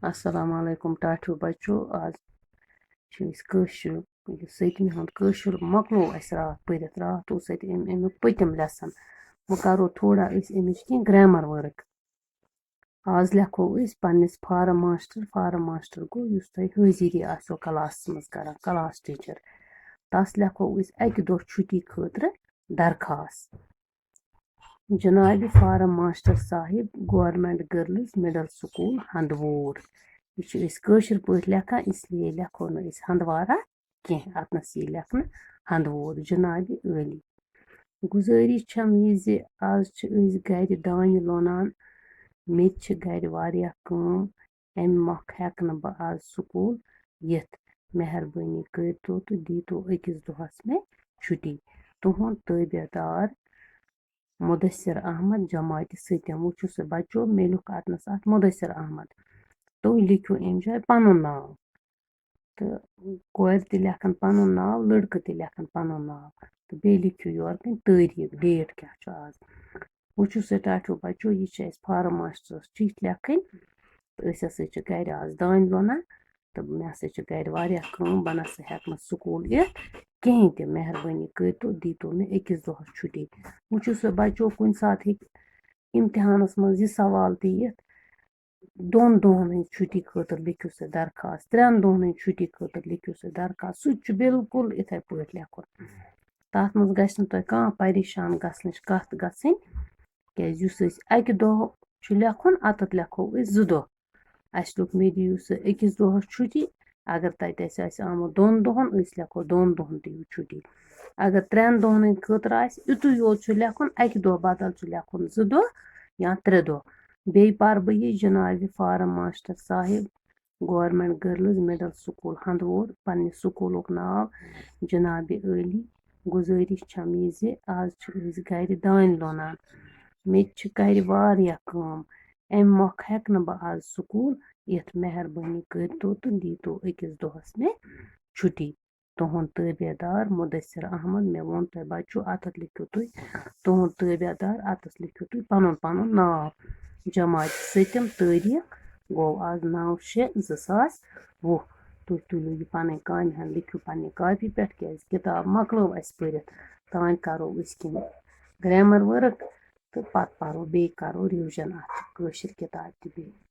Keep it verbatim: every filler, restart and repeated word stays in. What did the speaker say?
السلام علیکم ٹاٹھیو بچو۔ آز چھِ أسۍ کٲشُر، یہِ سٔتمہِ ہُنٛد کٲشُر مۄکلو اَسہِ راتھ پٔرِتھ۔ راتھ اوس اَتہِ اَمہِ، اَمیُک پٔتِم lesson۔ وۄنۍ کَرو تھوڑا أسۍ اَمِچ کینٛہہ grammar work۔ آز لیکھو أسۍ پنٛنِس فارم ماسٹر، فارم ماسٹر گوٚو یُس تۄہہِ حٲضِری آسیو کلاسَس منٛز کَران، class teacher۔ تَس لیکھو أسۍ اَکہِ دۄہ چھُٹی خٲطرٕ درخاست۔ جناب فارم ماسٹر صاحب، Government Girls Middle School ہندوور۔ یہِ چھِ أسۍ کٲشِر پٲٹھۍ لیکھان، اس لیے لیکھو نہٕ أسۍ ہندوارہ کینٛہہ، اَتنَس یی لیکھنہٕ ہندوور۔ جناب عٲلی، گُزٲرِش چھَم یہِ زِ آز چھِ أسۍ گَرِ دانہِ لونان، مےٚ تہِ چھِ گَرِ واریاہ کٲم، اَمہِ مۄکھ ہٮ۪کہٕ نہٕ بہٕ آز سکوٗل یِتھ۔ مہربٲنی کٔرۍتو تہٕ دیٖتو أکِس دۄہَس مےٚ چھُٹی۔ تُہُنٛد تٲبیہ دار مُدثر احمد، جماعتہِ سٔتِم۔ وٕچھِو سا بچو، مےٚ لیوٚکھ اَتنَس اَتھ مُدثر احمد۔ تُہۍ لیکھِو اَمہِ جایہِ پَنُن ناو۔ تہٕ کورِ تہِ لیکھَن پَنُن ناو، لٔڑکہٕ تہِ لیکھَن پَنُن ناو۔ تہٕ بیٚیہِ لیکھِو یورٕ کَنۍ تٲریٖخ، date کیٛاہ چھُ آز۔ وٕچھِو سا ٹاٹھیو بچو، یہِ چھِ اَسہِ فارم ماسٹرَس چِٹھۍ لیکھٕنۍ۔ تہٕ أسۍ ہسا چھِ گَرِ آز دانہِ لونان۔ تہٕ مےٚ ہسا چھِ گَرِ واریاہ کٲم، بہٕ نہ سا ہٮ۪کہٕ نہٕ سکوٗل یِتھ کِہیٖنۍ تہِ۔ مہربٲنی کٔرۍتو، دیٖتو مےٚ أکِس دۄہَس چھُٹی۔ وٕچھِو سا بچو، کُنہِ ساتہٕ ہیٚکہِ اِمتِحانَس منٛز یہِ سوال تہِ یِتھ، دۄن دۄہَن ہٕنٛز چھُٹی خٲطرٕ لیکھِو سا درخاست، ترٛٮ۪ن دۄہَن ہٕنٛز چھُٹی خٲطرٕ لیکھِو سا درخاست۔ سُہ تہِ چھُ بِلکُل یِتھَے پٲٹھۍ لیکھُن۔ تَتھ منٛز گژھِ نہٕ تۄہہِ کانٛہہ پریشان گژھنٕچ کَتھ گژھٕنۍ، کیٛازِ یُس أسۍ اَکہِ دۄہ چھُ لیکھُن، اَتَتھ لیکھو أسۍ زٕ دۄہ۔ اَسہِ لیوٚکھ، مےٚ دِیِو سا أکِس دۄہَس چھُٹی، اگر تَتہِ اَسہِ آسہِ آمُت دۄن دۄہَن، أسۍ لیکھو دۄن دۄہَن دِیِو چھُٹی۔ اگر ترٛٮ۪ن دۄہَن ہٕنٛدِ خٲطرٕ آسہِ، یُتُے یوت چھُ لیکھُن، اَکہِ دۄہ بدل چھُ لیکھُن زٕ دۄہ یا ترٛےٚ دۄہ۔ بیٚیہِ پَرٕ بہٕ یہِ جنابِ فارم ماسٹر صاحب، Government Girls Middle School ہندوور، پننہِ سکوٗلُک ناو۔ جنابِ عٲلی، گُزٲرِش چھم یہِ زِ آز چھِ أسۍ گرِ دانہِ لونان۔ مےٚ تہِ چھِ گرِ واریاہ کٲم۔ اَمہِ مۄکھ ہٮ۪کہٕ نہٕ بہٕ آز سکوٗل یِتھ۔ مہربٲنی کٔرۍتو تہٕ دیٖتو أکِس دۄہَس مےٚ چھُٹی۔ تُہُنٛد تٲبیہ دار مُدثر احمد، مےٚ ووٚن تۄہہِ بچو، اَتَتھ لیکھِو تُہۍ تُہُنٛد تٲبیہ دار، اَتَس لیکھِو تُہۍ پَنُن پَنُن ناو۔ جماعتہِ سٔتِم، تٲریٖخ گوٚو آز نَو شےٚ زٕ ساس وُہ۔ تُہۍ تُلِو یہِ پَنٕنۍ کامہِ ہن، لیکھِو پننہِ کاپی پٮ۪ٹھ، کیٛازِ کِتاب مۄکلٲو اَسہِ پٔرِتھ۔ تانۍ کَرو أسۍ کینٛہہ grammar work تہٕ پَتہٕ پَرو بیٚیہِ، کَرو revision اَتھ کٲشِر کِتاب تہِ بیٚیہِ۔